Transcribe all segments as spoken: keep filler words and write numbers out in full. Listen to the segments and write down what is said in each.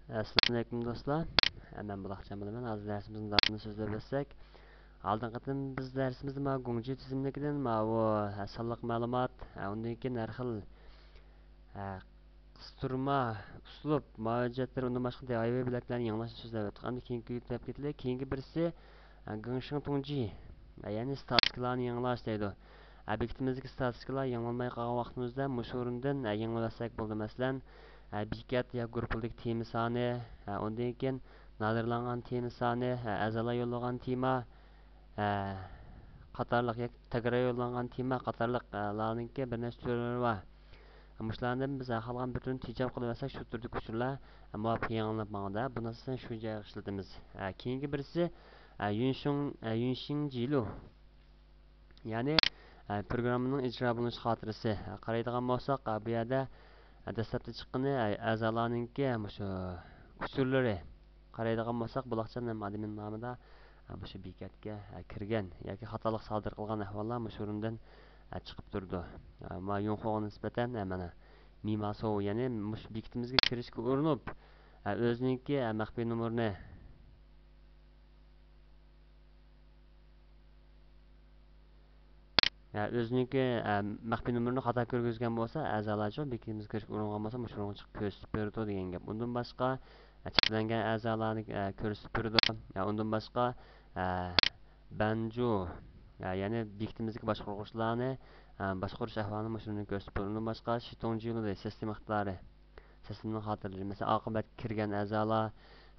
ئەسسالامۇئەلەيكۇم دوستلار. مەن بۇلاقجان بولىمەن. ھازىر دەرسىمىزنىڭ داۋامىنى سۆزلەپ ئۆتسەك، ئالدىنقى قېتىم بىز دەرسىمىزدە مانا گۇڭجى تىزىملىكىدىن ماۋۇ سانلىق مەلۇمات، ئۇندىن كېيىن ھەر خىل قىستۇرما، ئۇسلۇب، ماۋۇ ھۆججەتلەر، ئۇندىن باشقا دائىۋىي بۆلەكلەرنى يېڭىلاشنى سۆزلەپ ئۆتتۇق. ئەمدى كېيىنكى كۈنگە ئۆتۈپ كېتەيلى. كېيىنكى بىرسى گېڭشىڭ تۇڭجى، يەنى ستاتىستىكىلارنى يېڭىلاش دەيدۇ. بېكىتىمىزدىكى ستاتىستىكىلار يېڭىلانماي قالغان ۋاقتىمىزدا مۇشۇ ئورۇندىن يېڭىلىۋەتسەك بولىدۇ. مەسىلەن، بېكەت يا گۇرۇپپىدىكى تېما سانى، ئۇندىن كېيىن نادىرلانغان تېما سانى، ئەزالار يوللىغان تېما، قاتارلىق ياكى تەكرار يوللانغان تېما قاتارلىقلارنىڭكى بىر نەچچە تۈرلىرى بار. مۇشۇلاردىن بىز خالىغان بىر تۈرنى تېجەپ قىلىۋەتسەك، شۇ تۈردىكى ئۇچۇرلار مۇۋاپىق يېڭىلىنىپ ماڭىدۇ. بۇنى ئاساسەن شۇ جايغا ئىشلىتىمىز. كېيىنكى بىرسى يۈنشىڭ، يۈنشىڭ جىلۇ، يەنى پروگراممىنىڭ ئىجرا بولۇش خاتىرىسى. قارايدىغان بولساق، بۇ يەردە دەسلەپتە چىققىنى ئەزالارنىڭكى مۇشۇ ئۇچۇرلىرى. قارايدىغان بولساق، بۇلاقجان ھەم ئادمىن نامىدا مۇشۇ بېكەتكە كىرگەن ياكى خاتالىق سادىر قىلغان ئەھۋاللار مۇشۇ ئورۇندىن چىقىپ تۇرىدۇ. ما يۇڭخۇغا نىسبەتەن مانا مىماسو، يەنى مۇشۇ بېكىتىمىزگە كىرىشكە ئۇرۇنۇپ، ئۆزىنىڭكى مەخپىي نومۇرىنى، يا ئۆزىنىڭكى، ئە، مەخپىي نومۇرىنى خاتا كىرگۈزگەن بولسا، ئەزالارچۇ بېكىتىمىزگە كىرىشكە ئۇرۇنغان بولسا، مۇشۇ ئورۇنغا چىقىپ كۆرسىتىپ بېرىدۇ دېگەن گەپ. ئۇندىن باشقا، ئە، چەكلەنگەن ئەزالارنى، ئە، كۆرسىتىپ بېرىدۇ. يا ئۇندىن باشقا، ئە، بەنجۇ، يا، يەنى بېكىتىمىزدىكى باشقۇرغۇچىلارنى، ئە، باشقۇرۇش ئەھۋالىنى مۇشۇ ئورۇندىن كۆرسىتىپ بېرىدۇ. ئۇندىن باشقا، شىتۇڭجيۇلى سىستېما ئىقتىدارى. سىستېمىنىڭ خاتىرىلىرى، مەسىلەن، ئاقىۋەتكە كىرگەن ئەزالار،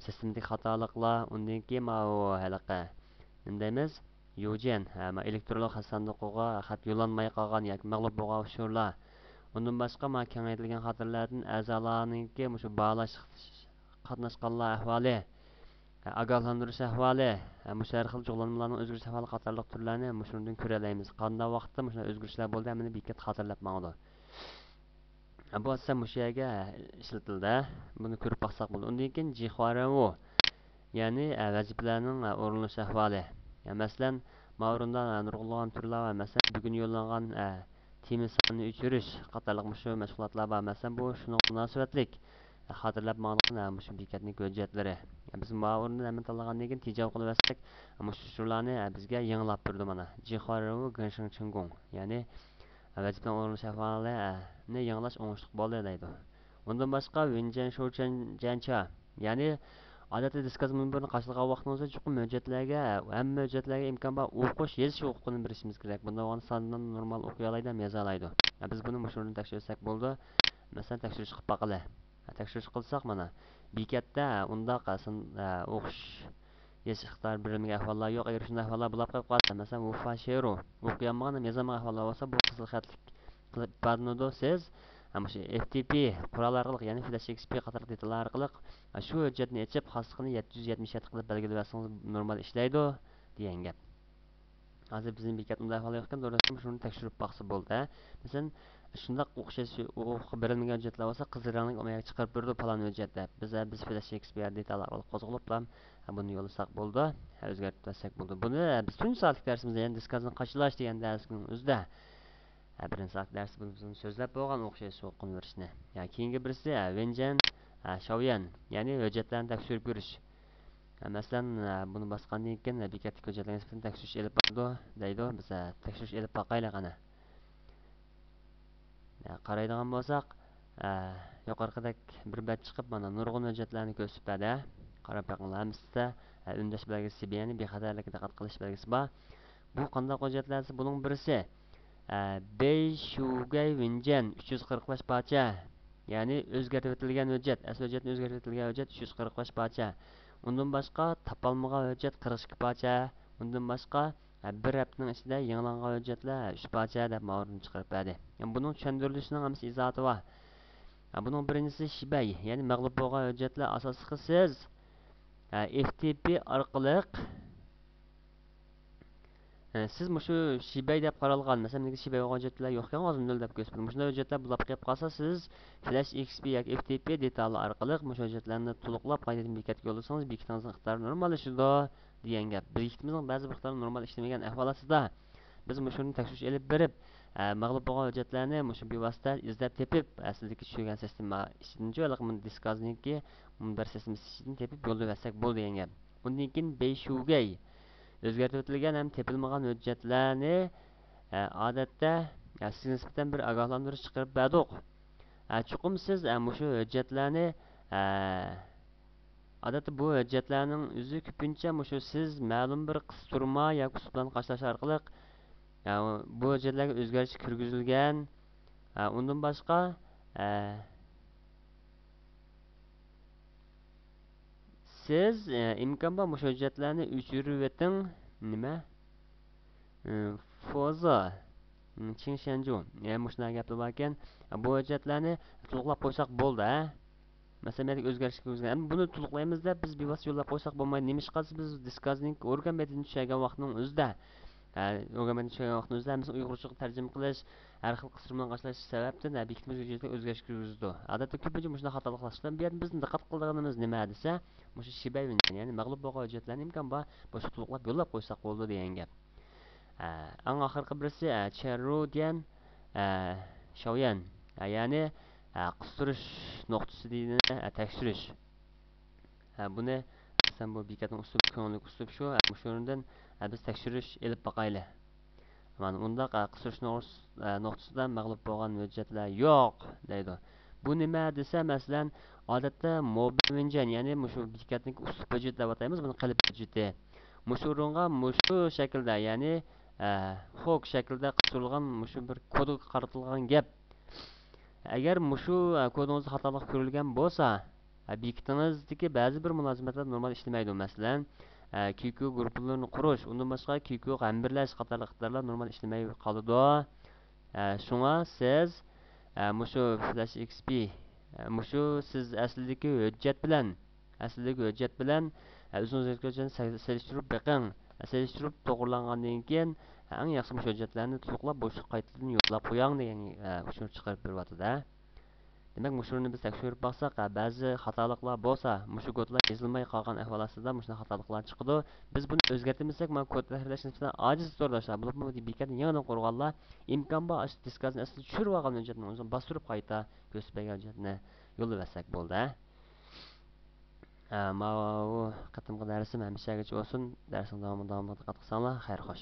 سىستېمىدىكى خاتالىقلار، ئۇندىن كېيىن ماۋۇ ھېلىقى، نېمە دەيمىز، يۇجيەن، ھە، ما ئېلېكترونلۇق خەت ساندۇقىغا خەت يوللانماي قالغان ياكى مەغلۇپ بولغان ئۇچۇرلار. ئۇندىن باشقا، ما كېڭەيتىلگەن خاتىرىلەردىن ئەزالارنىڭكى مۇشۇ باھالاش قاتناشقانلار ئەھۋالى، ھە، ئاگاھلاندۇرۇش ئەھۋالى، ھە، مۇشۇ ھەر خىل جۇغلانمىلارنىڭ ئۆزگىرىش ئەھۋالى قاتارلىق تۈرلەرنى مۇشۇ يەردىن كۆرەلەيمىز. قانداق ۋاقىتتا مۇشۇنداق ئۆزگىرىشلەر بولدى، ھەممىنى بېكەت خاتىرىلەپ ماڭىدۇ. بۇ ئاساسەن مۇشۇ يەرگە ئىشلىتىلدى. بۇنى كۆرۈپ باقساق بولىدۇ. ئۇندىن كېيىن جىخۇارېۋۇ، يەنى، ئە، ۋەزىپىلەرنىڭ، ئە، ئورۇنلىشىش ئەھۋالى. يا، مەسىلەن، ما ئورۇندا، ئە، نۇرغۇنلىغان تۈرلەر بار. مەسىلەن، بۈگۈن يوللانغان، ئە، تېما سانىنى ئۆچۈرۈش قاتارلىق مۇشۇ مەشغۇلاتلار بار. مەسىلەن، بۇ شۇنىڭغا مۇناسىۋەتلىك، ئە، خاتىرىلەپ ماڭىدىغان، ئە، مۇشۇ بېكەتنىڭ ھۆججەتلىرى. يا، بىز ما ئورۇندا ھەممىنى تاللىغاندىن كېيىن تېجاۋ قىلىۋەتسەك، ئە، مۇشۇ ئۇچۇرلارنى، ئە، بىزگە يېڭىلاپ بېرىدۇ مانا. جىخۇارېۋۇ گېڭشىڭ چىڭگۇڭ. يەنى، ۋەزىپىنىڭ ئورۇنلىشىش ئەھۋالىنى يېڭىلاش ئوڭۇشلۇق بولدى دەيدۇ. ئۇندىن باشقا، ۋېنجيەن شوچيەن جيەنچا، يەنى ئادەتتە دىسكاز مۇنبىرىنى قاچىلىغان ۋاقتىڭىزدا چوقۇم ھۆججەتلەرگە، ھەممە ھۆججەتلەرگە ئىمكان بار ئوقۇش، يېزىش ھوقۇقىنى بېرىشىمىز كېرەك. بۇنداق بولغاندا ساندىن نورمال ئوقۇيالايدۇ ھەم يازالايدۇ. بىز بۇنى مۇشۇ يەردىن تەكشۈرسەك بولىدۇ. مەسىلەن، تەكشۈرۈش قىلىپ باقىلى. تەكشۈرۈش قىلساق، مانا، بېكەتتە ئۇنداق سان-، ئوقۇش يېزىش ئىقتىدارى بېرىلمىگەن ئەھۋاللار يوق. ئەگەر شۇنداق ئەھۋاللار بولاپ قېلىپ قالسا، مەسىلەن، ۋۇفا شېرۇ ئوقۇيالمىغان ھەم يازالمىغان ئەھۋاللار بولسا، بۇ قىزىل خەتلىك قىلىپ ئىپادىلىنىدۇ. سىز مۇشۇ ئېف تى پى قورال ئارقىلىق، يەنى فلاش ئېكس پى قاتارلىق دېتاللار ئارقىلىق شۇ ھۆججەتنى ئېچىپ، خاسلىقىنى يەتتە يۈز يەتمىش يەتتە قىلىپ بەلگىلىۋەتسىڭىز نورمال ئىشلەيدۇ دېگەن گەپ. ھازىر بىزنىڭ بېكەت ئۇنداق ئەھۋال يوقكەن، دورىسىنى شۇنى تەكشۈرۈپ باقسا بولدى. مەسىلەن، شۇنداق ئوخشاش ئوقۇپ بېرىلمىگەن ھۆججەتلەر بولسا، قىزىل رەڭلىك ئۇ يەرگە چىقىرىپ بېرىدۇ، پالان ھۆججەت دەپ. بىز، بىز فلاش ئېكس پى ئار دېتال ئارقىلىق قوزغىلىپلا بۇنى يوللىساق بولىدۇ، ئۆزگەرتىپ بەرسەك بولىدۇ. بۇنى بىز تۇنجى سائەتلىك دەرسىمىزدە، يەنى دىسكازنى قاچىلاش دېگەن دەرسنىڭ ئۆزىدە، بىرىنچى سائەتلىك دەرستە بۇنى سۆزلەپ بولغان، ئوخشاش سوقۇن بېرىشنى. يا، كېيىنكى بىرسى، ۋېنجيەن، شاۋيەن، يەنى ھۆججەتلەرنى تەكشۈرۈپ كۆرۈش. مەسىلەن، بۇنى باسقاندىن كېيىن بېكەتتىكى ھۆججەتلەر نىسبەتەن تەكشۈرۈش ئېلىپ بارىدۇ دەيدۇ. بىز تەكشۈرۈش ئېلىپ باقايلى قېنى. قارايدىغان بولساق، يۇقىرىقىدەك بىر بەت چىقىپ، مانا، نۇرغۇن ھۆججەتلەرنى كۆرسىتىپ بەردى. قاراپ بېقىڭلار، ھەممىسىدە ئۈندەش بەلگىسى، يەنى بىخەتەرلىككە دىققەت قىلىش بەلگىسى بار. بۇ قانداق ھۆججەتلەر دېسە، بۇنىڭ بىرسى، بېي شۇگەي ۋېنجيەن ئۈچ يۈز قىرىق بەش پارچە، يەنى ئۆزگەرتىۋېتىلگەن ھۆججەت، ئەسلى ھۆججەتتىن ئۆزگەرتىۋېتىلگەن ھۆججەت ئۈچ يۈز قىرىق بەش پارچە. ئۇندىن باشقا تاپالمىغان ھۆججەت قىرىق ئىككى پارچە. ئۇندىن باشقا، ھە، بىر ھەپتىنىڭ ئىچىدە يېڭىلاڭغان ھۆججەتلەر ئۈچ پارچە دەپ ماۋۇدىن چىقىرىپ بەردى. يەنى بۇنىڭ چۈشەندۈرۈلۈشىنىڭ ھەممىسى ئىزاھاتى بار. ھە، بۇنىڭ بىرىنچىسى شىبەي، يەنى مەغلۇپ بولغان ھۆججەتلەر ئاساسلىقى سىز، ھە، ئېف تى پى ئارقىلىق، ھە، سىز مۇشۇ شىبەي دەپ قارالغان، مەسىلەن، مېنىڭكى شىبەي بولغان ھۆججەتلەر يوقكەن، ھازىر نۆل دەپ كۆرسىتىدۇ. مۇشۇنداق ھۆججەتلەر بولاپ قېلىپ قالسا، سىز فلاش ئېكس پى ياكى ئېف تى پى دېتالى ئارقىلىق مۇشۇ ھۆججەتلەرنى تولۇقلاپ، قايتىدىن بېكەتكە يوللىسىڭىز، بېكىتىڭىزنىڭ ئىقتىدارى نورماللىشىدۇ دېگەن گەپ. بېكىتىمىزنىڭ بەزى بىر ئىقتىدارى نورمال ئىشلىمىگەن ئەھۋال ئاستىدا، بىز مۇشۇنى تەكشۈرۈش ئېلىپ بېرىپ، ئە، مەغلۇپ بولغان ھۆججەتلەرنى مۇشۇ بىۋاسىتە ئىزدەپ تېپىپ، ئەسلىدىكى چۈشۈرگەن سىستېما ئىچىدىنچۇ، ھېلىقى مۇنداق دىسكازنىڭكى مۇنبەر سىستېمىسى ئىچىدىن تېپىپ يوللىۋەرسەك بولىدۇ دېگەن گەپ. ئۇندىن كېيىن بېيشۇگەي ئۆزگەرتىۋېتىلگەن ھەم تېپىلمىغان ھۆججەتلەرنى، ئە، ئادەتتە، ئە، سىزگە نىسبەتەن بىر ئاگاھلاندۇرۇش چىقىرىپ بەردۇق. ئە، چوقۇم سىز، ئە، مۇشۇ ھۆججەتلەرنى، ئە، ئادەتتە بۇ ھۆججەتلەرنىڭ ئۆزى كۆپىنچە مۇشۇ سىز مەلۇم بىر قىستۇرما ياكى ئۇسلۇب بىلەن قارشىلاش ئارقىلىق، ئە، بۇ ھۆججەتلەرگە ئۆزگەرتىش كىرگۈزۈلگەن. ئە، ئۇندىن باشقا، ئە، سىز، ئە، ئىمكان بار مۇشۇ ھۆججەتلەرنى ئۆچۈرۈۋېتىڭ. نېمە؟ ئە، فوزا، ئىم، چىڭ شەنجۇ. يەنە مۇشۇنداق گەپلەر باركەن. بۇ ھۆججەتلەرنى تولۇقلاپ قويساق بولدى، ھە؟ مەسىلەن، مەيدىكى ئۆزگەرتىشكە كىرگۈزگەن. ئەمدى بۇنى تولۇقلايمىز دەپ بىز بىۋاسىتە يوللاپ قويساق بولمايدۇ. نېمىشقا دېسە، بىز دىسكازنىڭ ئورگان بېتىدىن چۈشۈرگەن ۋاقىتنىڭ ئۆزىدە، ھە، ئورگان بېتىدىن چۈشۈرگەن ۋاقىتنىڭ ئۆزىدە ھەممىسىنى ئۇيغۇرچىغا تەرجىمە قىلىش، ھەر خىل قىستۇرمىلارنى قارشىلاش سەۋەبتىن، ھە، بېكىتىلمىگەن ھۆججەتلەرگە ئۆزگەرتىش كىرگۈزىدۇ. ئادەتتە كۆپىنچە مۇشۇنداق خاتالىقلار چىقىدۇ. بۇ يەردە بىز دىققەت قىلىدىغىنىمىز نېمە دېسە، مۇشۇ شىبەي ۋېنجەن، يەنى مەغلۇپ بولغان ھۆججەتلەرنى ئىمكان بار باشقا تولۇقلاپ يوللاپ قويساق بولىدۇ دېگەن گەپ. ئە، ئەڭ ئاخىرقى بىرسى، ئە، چەررۇ دېگەن، ئە، شاۋيەن، ئە، يەنى، ئە، قىستۇرۇش نۇقتىسى دېگىنى، ئە، تەكشۈرۈش. ئە، بۇنى، مەسىلەن، بۇ بېكەتنىڭ ئۇسلۇبى، كۆڭۈللۈك ئۇسلۇب شۇ، ئە، مۇشۇ ئورۇندىن، ئە، بىز تەكشۈرۈش ئېلىپ باقايلى. مانا ئۇنداق، ئە، قىستۇرۇش نۇقتىسى-، ئە، نۇقتىسىدا مەغلۇپ بولغان ھۆججەتلەر يوق دەيدۇ. بۇ نېمە دېسە، مەسىلەن، ئادەتتە موبىل ۋېنجەن، يەنى مۇشۇ بېكەتنىڭكى ئۇسلۇب ھۆججىتى دەپ ئاتايمىز، بۇنى قېلىپ ھۆججىتى. مۇشۇ ئورۇنغا مۇشۇ شەكىلدە، يەنى، ئە، فوك شەكلىدە قىستۇرۇلغان مۇشۇ بىر كودغا قارىتىلغان گەپ. ئەگەر مۇشۇ، ئە، كودىڭىزدا خاتالىق كۆرۈلگەن بولسا، ئە، بېكىتىڭىزدىكى بەزى بىر مۇلازىمەتلەر نورمال ئىشلىمەيدۇ. مەسىلەن، ئە، كيۇكيۇ گۇرۇپپىلىرىنى قۇرۇش، ئۇندىن باشقا كيۇكيۇغا ھەمبىرلەش قاتارلىق ئىقتىدارلار نورمال ئىشلىمەي قالىدۇ. ئە، شۇڭا سىز، ئە، مۇشۇ فلاش ئېكس پى، ئە، مۇشۇ سىز ئەسلىدىكى ھۆججەت بىلەن، ئەسلىدىكى ھۆججەت بىلەن، ئە، ئۆزىڭىز يازغان ھۆججەتنى سە-، سېلىشتۇرۇپ بېقىڭ. ئە، سېلىشتۇرۇپ توغرىلانغاندىن كېيىن، ئە، ئەڭ ياخشى مۇشۇ ھۆججەتلەرنى تولۇقلاپ بوشلۇققا قايتىدىن يوللاپ قوياڭ دېگەن، ئە، ئۇچۇر چىقىرىپ بېرىۋاتىدۇ، ھە. دېمەك، مۇشۇنى بىز تەكشۈرۈپ باقساق، ھە، بەزى خاتالىقلار بولسا، مۇشۇ كودلار يېزىلماي قالغان ئەھۋال ئاستىدا مۇشۇنداق خاتالىقلار چىقىدۇ. بىز بۇنى ئۆزگەرتەلمىسەك، مانا كود تەھرىرلەش نىسبىتەن ئاجىز تورداشلار، بولۇپمۇ بېكەتنى يېڭىدىن قۇرغانلار ئىمكان بار ئاشۇ دىسكازنى ئەسلىدە چۈشۈرۈۋالغان ھۆججەتنى ئۆزىنى باستۇرۇپ قايتا كۆرسىتىپ بەرگەن ھۆججەتنى يوللىۋەرسەك بولدى، ھە. ئە، ماۋۇ قېتىمقى دەرسىم ھەممىشەگىچە بولسۇن. دەرسنىڭ داۋامىدا داۋاملىق دىققەت قىلساڭلار، خەير خوش.